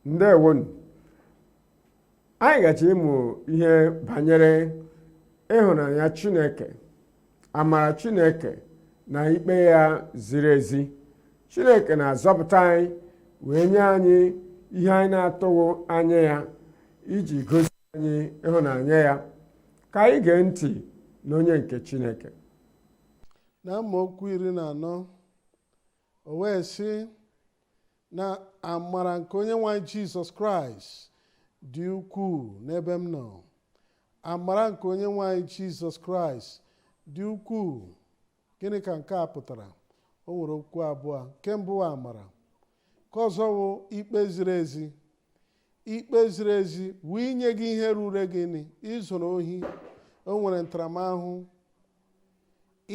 Ndewonu. Anyị gaje ịmụ ihe banyere ịhụnanya Chineke, amara Chineke na ikpe ya ziri ezi. Chineke na-azọpụta anyị wee nye anyị ihe anyị na-atụghị anya ya iji gosi anyị ịhụnanya ya. Ka anyị gee ntị n'onye nke Chineke. Na amaokwu 14, o wee sị na amara nke Onye nwe anyị Jizọs Kraịst dị ukwuu n'ebe m nọ. Amara nke Onye nwe anyị Jizọs Kraịst dị ukwuu. Gịnị ka nke a pụtara? O nwere okwu abụọ. Nke mbụ, amara. Nke ọzọ wụ ikpe ziri ezi. Ikpe ziri ezi wụ inye gị ihe ruru gị. Izuru ohi, o nwere ntaramahụhụ.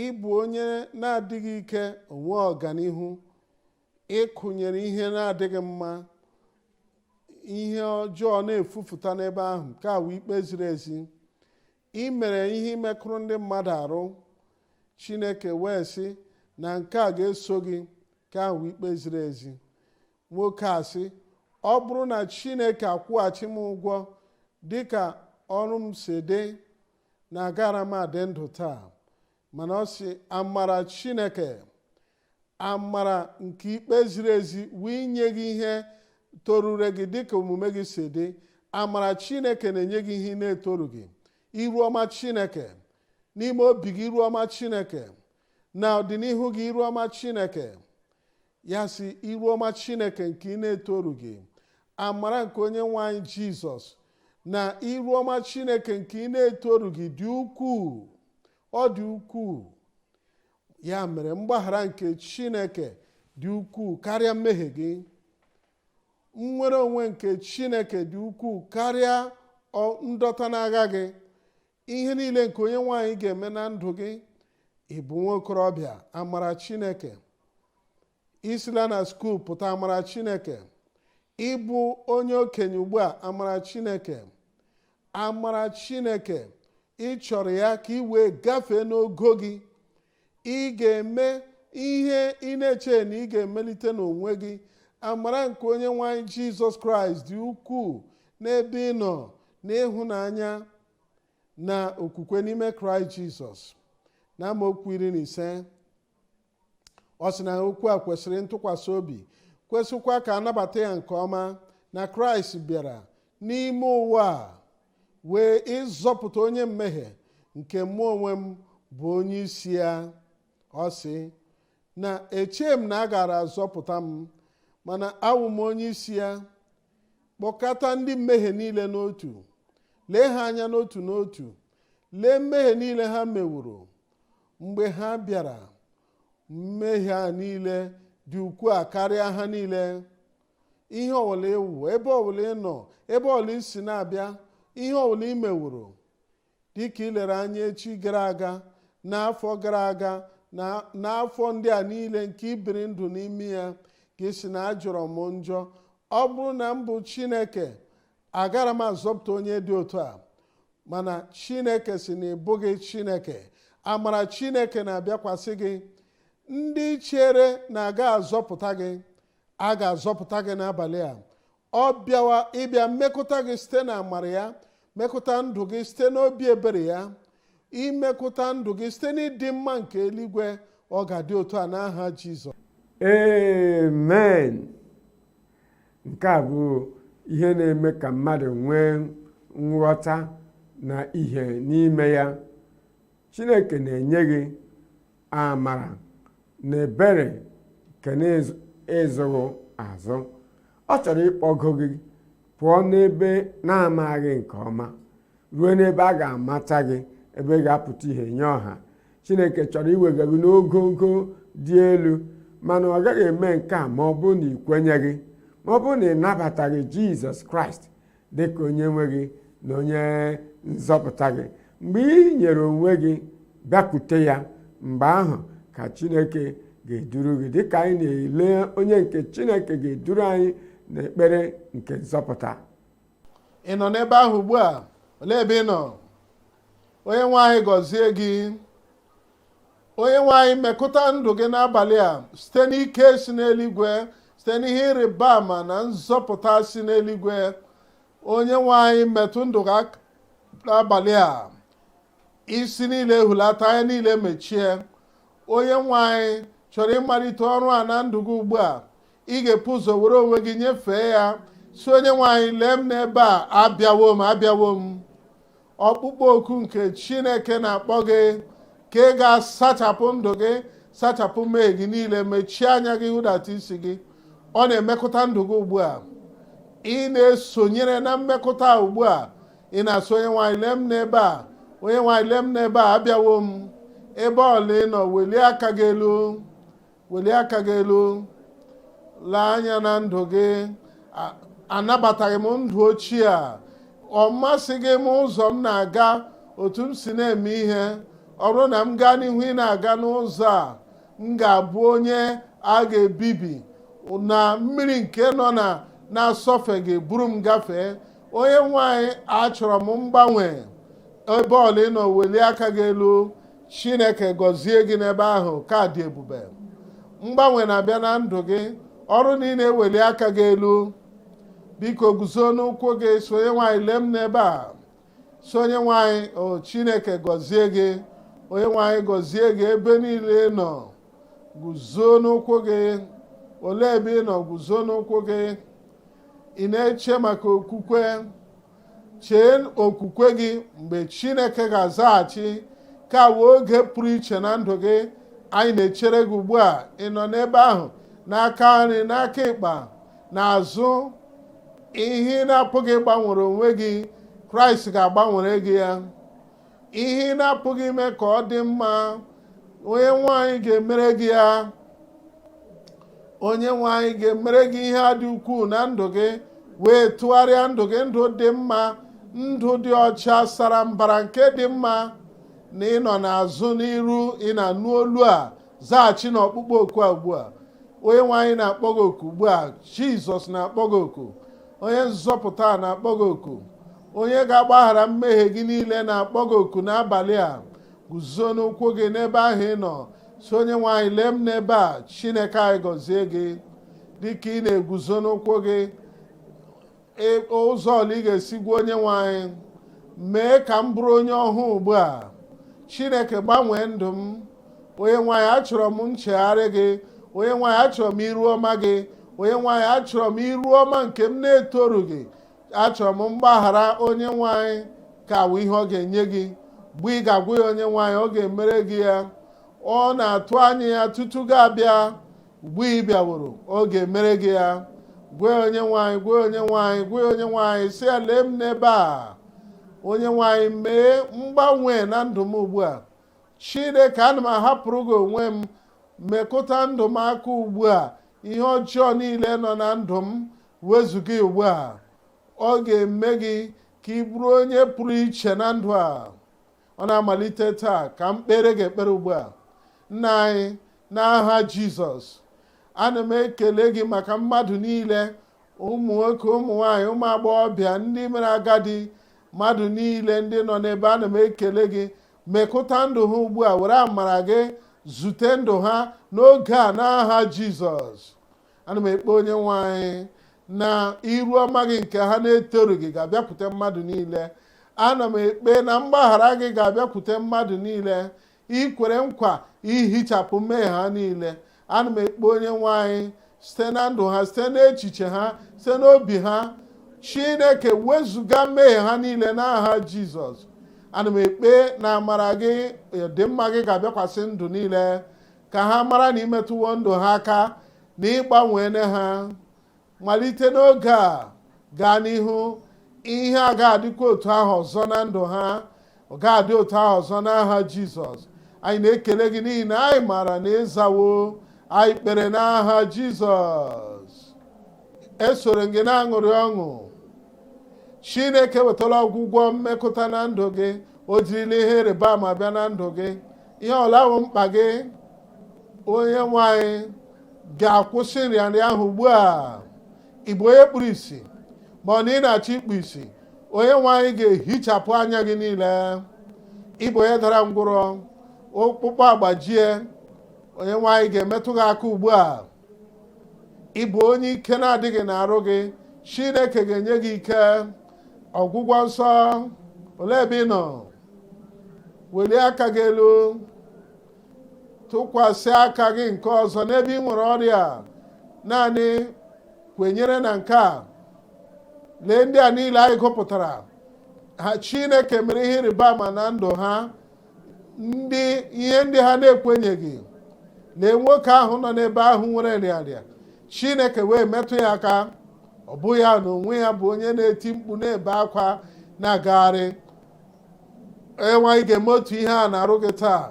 Ịbụ onye na-adịghị ike onwe ọganihu, ịkụnyere ihe na-adịghị mma, ihe ọjọọ na-efufụta n'ebe ahụ, nke a wụ ikpe ziri ezi. Ị mere ihe imekụrụ ndị mmadụ arụ, Chineke wee sị na nke a ga-eso gị, nke ahụ wụ ikpe ziri ezi. Nwoke a sị, ọ bụrụ na Chineke akwụghachi m ụgwọ dịka ọrụ m si dị, na agara m adị ndụ taa. Mana ọ sị amara Chineke, amara nke ikpe ziri ezi wee inye gị ihe torure gị dịka omume gị si dị. Amara Chineke na-enye gị ihe ị na-etoru gị. Iru ọma Chineke n'ime obi gị, iru ọma Chineke na ọdịnihu gị, iru ọma Chineke. Ya sị iru ọma Chineke nke ị na-etoru gị, amara nke Onye nwe anyị Jizọs na iru ọma Chineke nke ị na-etoru gị dị ukwuu. Ọ dị ukwuu. Ya mere mgbaghara nke Chineke dị ukwuu karịa mmehie gị. Nnwere onwe nke Chineke dị ukwuu karịa ndọta n'agha gị. Ihe niile nke Onye nwe anyị ga-eme na ndụ gị. Ị bụ nwa okorobịa, amara Chineke. Isila na skuul pụta, amara Chineke. Ịbụ onye okenye ugbu a, amara Chineke. Amara Chineke, ị chọrọ ya ka ị wee gafee n'ogo gị. Ị ga-eme ihe ị na-eche na ị ga-emelite n'onwe gị. Amara nke Onye nwe anyị Jizọs Kraịst dị ukwuu n'ebe ị nọ, na ịhụnanya na okwukwe n'ime Kraịst Jizọs. Na amaokwu 15, ọ sị na okwu a kwesịrị ntụkwasị obi, kwesịkwa ka anabata ya nke ọma, na Kraịst bịara n'ime ụwa a wee ịzọpụta onye mmehie, nke mụ onwe m bụ onye isi ya. Ọ sị na echee m na a gara azọpụta m, mana awụ m onye isi ya. Kpọkọta ndị mmehie niile n'otu, lee ha anya n'otu n'otu, lee mmehie niile ha meworo mgbe ha bịara. Mmehie a niile dị ukwuu a karịa ha niile. Ihe ọbụla ịwụ, ebe ọbụla ị nọ, ebe ọbụla ị si na-abịa, ihe ọbụla ị meworo, dịka ị lere anya echi gara aga, n'afọ gara aga, na n'afọ ndị a niile nke i biri ndụ n'ime ya, ka ị sị na ajọrọ m njọ. Ọ bụrụ na m bụ Chineke, agara m azọpụta onye dị otu a. Mana Chineke si na ị bụghị Chineke. Amara Chineke na-abịakwasị gị. Ndị chere na aga azọpụta gị, a ga-azọpụta gị n'abalị a. Ọ bịawa ịbịa mmekọta gị site na amara ya, mekọta ndụ gị site n'obi ebere ya, imekọta ndụ gị site n'ịdị mma nke eluigwe. Ọ ga-adị otu a n'aha Jizọs. Amen. Nke a bụ ihe na-eme ka mmadụ nwee nghọta na ihe n'ime ya. Chineke na-enye gị amara na ebere nke na-ịzụghị azụ. Ọ chọrọ ịkpọgo gị pụọ n'ebe na-amaghị nke ọma ruo n'ebe a ga-amata gị, ebe ị ga-apụta ihe nye ọha. Chineke chọrọ iwega gị n'ogogo dị elu, mana ọ gaghị eme nke a ma ọ bụrụ na ị kwenyeghị, ma ọ bụrụ na ị nabataghị Jizọs Kraịst dị ka onye nwe gị na onye nzọpụta gị. Mgbe ị nyere onwe gị bịakwute ya, mgbe ahụ ka Chineke ga-eduru gị, dịka anyị na-ele onye nke Chineke ga-eduru anyị n'ekpere nke nzọpụta. Ị nọ n'ebe ahụ ugbu a? Olee ebe ị nọ? Onye nwe anyị gọzie gị. Onye nwe anyị mekụta ndụ gị n'abalị a site n'ike si n'eluigwe, Site n'ihe ịrịba ama na nzọpụta si n'eluigwe. Onye nwe anyị metụ ndụ gị n'abalị a. Isi niile ehulata, anya niile mechie. Onye nwe anyị chọrọ ịmalite ọrụ a na ndụ gị ugbu a. Ị ga-epu ụzọ were onwe gị nyefee ya, si, "Onye nwe anyị, lee m n'ebe a, abịawo m, abịawo m." Ọkpụkpọ oku nke Chineke na-akpọ gị ka ị ga-asachapụ ndụ gị, sachapụ mmehie gị niile. Mechie anya gị, hụdata isi gị. Ọ na-emekọta ndụ gị ugbu a. Ị na-esonyere na mmekọta ugbu a. Ị na-asị, "Onye nwe anyị, lee m n'ebe a. Onye nwe anyị, lee m n'ebe a, abịawo m." Ebe ọla ị nọ, welie aka gị elu, welie aka gị elu. Lee anya na ndụ gị. Anabataghị m ndụ ochie a. Ọ masịghị m ụzọ m na-aga, otu m si na-eme ihe. Ọ bụrụ na m gaa n'ihu ị na-aga n'ụzọ a, m ga-abụ onye a ga-ebibi na mmiri nke nọ na na-asọfe ga-eburu m gafee. Onye nwe anyị, achọrọ m mgbanwe. Ebe ọla ị nọ, welie aka gị elu. Chineke gọzie gị n'ebe ahụ. Ka dị ebube, mgbanwe na-abịa na ndụ gị. Ọrụ niile eweli aka gị elu, biko guzo n'ụkwụ gị. So, "Onye nwe anyị, lee m n'ebe a." So, "Onye nwe anyị." O Chineke gọzie gị. Onye nwe anyị gọzie gị ebe niile ị nọ. Guzo n'ụkwụ gị. Olee ebe ị nọ? Guzo n'ụkwụ gị. Ị na-eche maka okwukwe? Chee okwukwe gị mgbe Chineke ga-azaghachi. Ka wee oge pụrụ iche na ndụ gị. Anyị na-echere gị ugbu a. Ị nọ n'ebe ahụ, n'aka nri, n'aka ịkpa, n'azụ, ihe ị na-apụghị ịgbanwere onwe gị, Kraịst ga-agbanwere gị ya. Ihe ị na-apụghị ime ka ọ dị mma, Onye nwe anyị ga-emere gị ya. Onye nwe anyị ga-emere gị ihe a dị ukwuu na ndụ gị, wee tụgharịa ndụ gị, ndụ dị mma, ndụ dị ọcha, sara mbara, nke dị mma. Na ị nọ n'azụ, n'iru, ị na-anụ olu a, zaghachi n'ọkpụkpọ oku a ugbu a. Onye nwe anyị na-akpọ gị oku ugbu a. Jizọs na-akpọ gị oku. Onye nzọpụta na-akpọ gị oku. Onye ga-agbaghara mmehie gị niile na-akpọ gị oku n'abalị a. Guzo n'ụkwụ gị n'ebe ahụ ị nọ. Si, "Onye nwe anyị, lee m n'ebe a." Chineke anyị gọzie gị dịka ị na-eguzo n'ụkwụ gị. Ụzọ ole ị ga-esi gwa Onye nwe anyị, "Mee ka m bụrụ onye ọhụụ ugbu a. Chineke, gbanwee ndụ m. Onye nwe anyị, achọrọ m nchegharị gị. Onye nwe anyị, achọrọ m iru ọma gị. Onye nwe anyị, achọrọ m iru ọma nke m na-etorughị. Achọrọ m mgbaghara." Onye nwe anyị ka awụ ihe ọ ga-enye gị. Mgbe ị ga-agwa ya, Onye nwe anyị, ọ ga-emere gị ya. Ọ na-atụ anya ya tutu gị abịa. Mgbe ị bịaworo, ọ ga-emere gị ya. Gwa Onye nwe anyị, gwa Onye nwe anyị, gwa Onye nwe anyị, sị ya, "Lee m n'ebe a. Onye nwe anyị, mee mgbanwe na ndụ m ugbu a. Chineke, ana m ahapụrụ gị onwe m. Mekụta ndụ m aka ugbu a. Ihe ọjọọ niile nọ na ndụ m, wezụga ugbu a." Ọ ga-eme gị ka ị bụrụ onye pụrụ iche na ndụ a. Ọ na-amalite taa. Ka m kpere gị ekpere ugbu a. Nna anyị, n'aha Jizọs, ana m ekele gị maka mmadụ niile, ụmụ nwoke, ụmụ nwanyị, ụmụ agbọghọbịa, ndị mere agadi, mmadụ niile ndị nọ n'ebe. Ana m ekele gị. Mekụta ndụ ha ugbu a. Were amara gị zute ndụ ha n'oge a, n'aha Jizọs. Ana m ekpe, Onye nwe anyị, na iru ọma gị nke ha na-etorughị ga-abịakwute mmadụ niile. Ana m ekpe na mgbaghara gị ga-abịakwute mmadụ niile. Ikwere nkwa ihichapụ mmehie ha niile. Ana m ekpe, Onye nwe anyị, site na ndụ ha, site n'echiche ha, site n'obi ha, Chineke, wezụga mmehie ha niile n'aha Jizọs. Ana m ekpe na amara gị dị mma gị ga-abịakwasị ndụ niile, ka ha mara na imetụwo ndụ ha aka na ịgbanwene ha. Malite n'oge a gaa n'ihu, ihe a ga-adịkwa otu ahụ ọzọ na ndụ ha. Ọ ga-adị otu ahụ ọzọ n'aha Jizọs. Anyị na-ekele gị n'ihi na anyị maara na ịzawo anyị kpere n'aha Jizọs. Esoro gị na-aṅụrị ọṅụ. Chineke wetara ọgwụgwọ mmekọta na ndụ gị. O jirila ihe ịrịba ama bịa na ndụ gị. Ihe ọla ahụ mkpa gị, Onye nwe anyị ga-akwụsị nrịanrịa ahụ ugbu a. Ị bụ onye kpuru ìsì, ma ọ na ị na-achọ ikpu ìsì, Onye nwe anyị ga-ehichapụ anya gị niile. Ị bụ onye dara ngwụrọ, ọkpụkpụ agbajie, Onye nwe anyị ga-emetụ gị aka ugbu a. Ị bụ onye ike na-adịghị n'arụ gị, Chineke ga-enye gị ike. Ọgwụgwọ nsọ, olee ebe ị nọ? Welie aka gị elu, tụkwasị aka gị nke ọzọ n'ebe ị nwere ọrịa. Naanị kwenyere na nke a. Lee ndị a niile anyị gụpụtara ha, Chineke mere ihe ịrịba ama na ndụ ha, ndị ihe ndị ha na-ekwenyeghị. Lee nwoke ahụ nọ n'ebe ahụ nwere nrịanrịa, Chineke wee metụ ya aka. Ọ bụ ya na onwe ya bụ onye na-eti mkpu, na-ebe akwa, na-agagharị. Enweghị ga-eme otu ihe a na-arụ gị taa.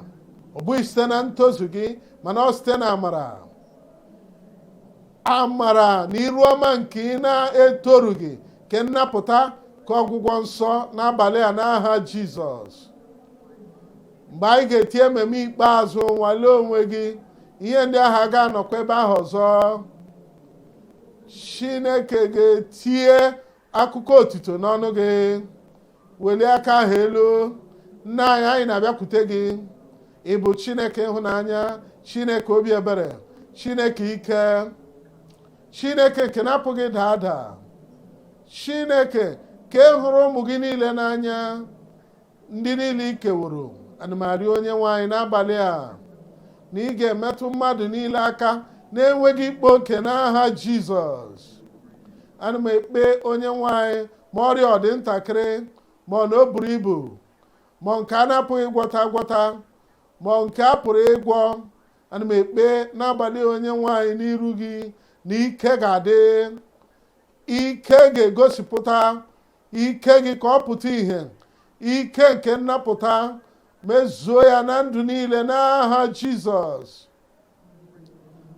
Ọ bụghị site na ntozu gị, mana ọ site na amara, amara na iru ọma nke ị na-etorughị, nke nnapụta ka ọgwụgwọ nsọ n'abalị a n'aha Jizọs. Mgbe anyị ga-eti ememe ikpeazụ, nwalee onwe gị, ihe ndị ahụ ga-anọkwa ebe ahụ ọzọ. Chineke ga-etinye akụkọ otito n'ọnụ gị. Welie aka ahụ elu. Nna anyị, anyị na-abịakwute gị. Ị bụ Chineke ịhụnanya, Chineke obi ebere, Chineke ike, Chineke nke na-apụghị daa ada, Chineke nke hụrụ ụmụ gị niile n'anya, ndị niile i keworo. Ana m arịọ onye nwe anyị n'abalị a na ị ga-emetụ mmadụ niile aka na-enweghị ikpe oke n'aha Jizọs. Ana m ekpe onye nwe anyị, ma ọrịa ọ dị ntakịrị, ma ọ na o buru ibu, ma nke a na-apụghị ịgwọta agwọta, ma nke a pụrụ ịgwọ, ana m ekpe n'abalị, onye nwe anyị, n'iru gị na ike ga-adị, ike ga-egosipụta ike gị ka ọ pụta ìhè, ike nke nnapụta, mezuo ya na ndụ niile n'aha Jizọs.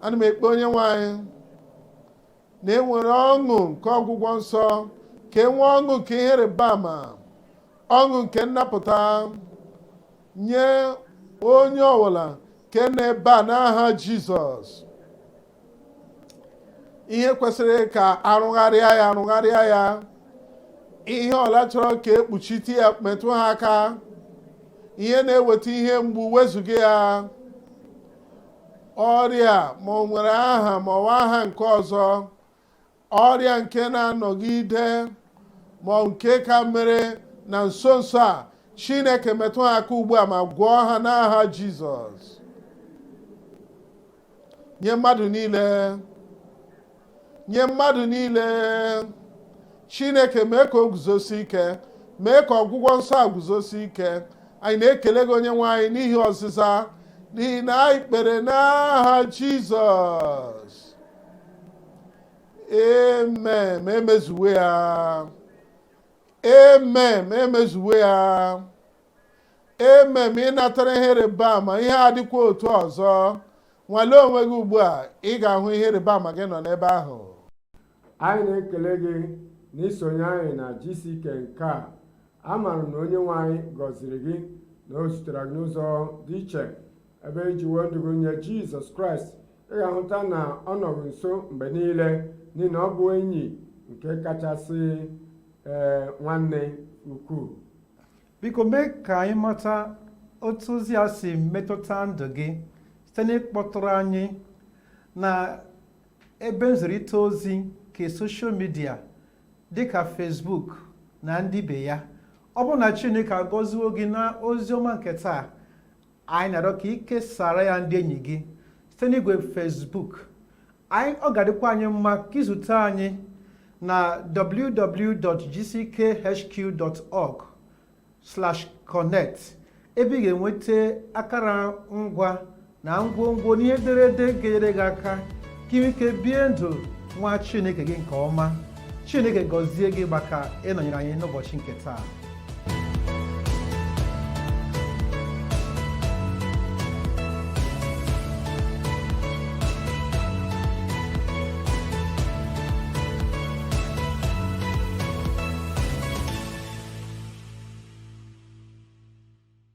Ana m ekpe onye nwe anyị na enwere ọṅụ nke ọgwụgwọ nsọ, ka e nwee ọṅụ nke ihe ịrịba ama, ọṅụ nke nnapụta nye onye ọbụla nke na-ebe a n'aha Jizọs. Ihe kwesịrị ka arụgharịa ya, arụgharịa ya. Ihe ọla chọrọ ka ekpuchite ya, metụ ha aka. Ihe na-eweta ihe mgbu, wezụga ya. Ọrịa, ma ọ nwere aha ma ọ aha nke ọzọ, ọrịa nke na-anọgide ma nke ka mere na nso nso a, Chineke metụ ha aka ugbu a ma gwọọ ha n'aha Jizọs. Nye mmadụ niile, nye mmadụ niile, Chineke, mee ka o guzosi ike, mee ka ọgwụgwọ nsọ a guzosi ike. Anyị na-ekele gị, onye nwe anyị, n'ihi ọzịza, n'ihi na anyị kpere n'aha Jizọs. Amen. Ma emezuwe ya. Amen. Ma emezuwe ya. Amen. Ma ị natara ihe ịrịba ama, ihe adịkwa otu ọzọ. Nwalee onwe gị ugbu a, ị ga-ahụ ihe ịrịba ama gị nọ n'ebe ahụ. Anyị na-ekele gị na isonye anyị na GCK nke a. Amaara m na onye nwe anyị gọziri gị, na o zutere gị n'ụzọ dị iche ebe iji wee ndụ gị nye Jizọs Kraịst. Ị ga-ahụta na ọ nọghị nso mgbe niile, n'ihi na ọ bụ enyi nke kachasị ee nwanne ukwuu. Biko mee ka anyị mata otu ozi a si metụta ndụ gị site n'ịkpọtụrụ anyị na ebe nzirịta ozi nke social media dịka Facebook na ndị ibe ya. Ọ bụrụ na Chineke agọziwo gị na ozi ọma nke taa, anyị na-arịọ ka ị kesara ya ndị enyi gị site n'igwe Facebook anyị. Ọ ga-adịkwa anyị mma ka izute anyị na www.gckhq.org/connect, ebe ị ga-enweta akara ngwa na ngwongwo n'ihe ederede ga-enyere gị aka ka ị nwee ike bie ndụ nwa Chineke gị nke ọma. Chineke gọzie gị maka ịnọnyere anyị n'ụbọchị nke taa.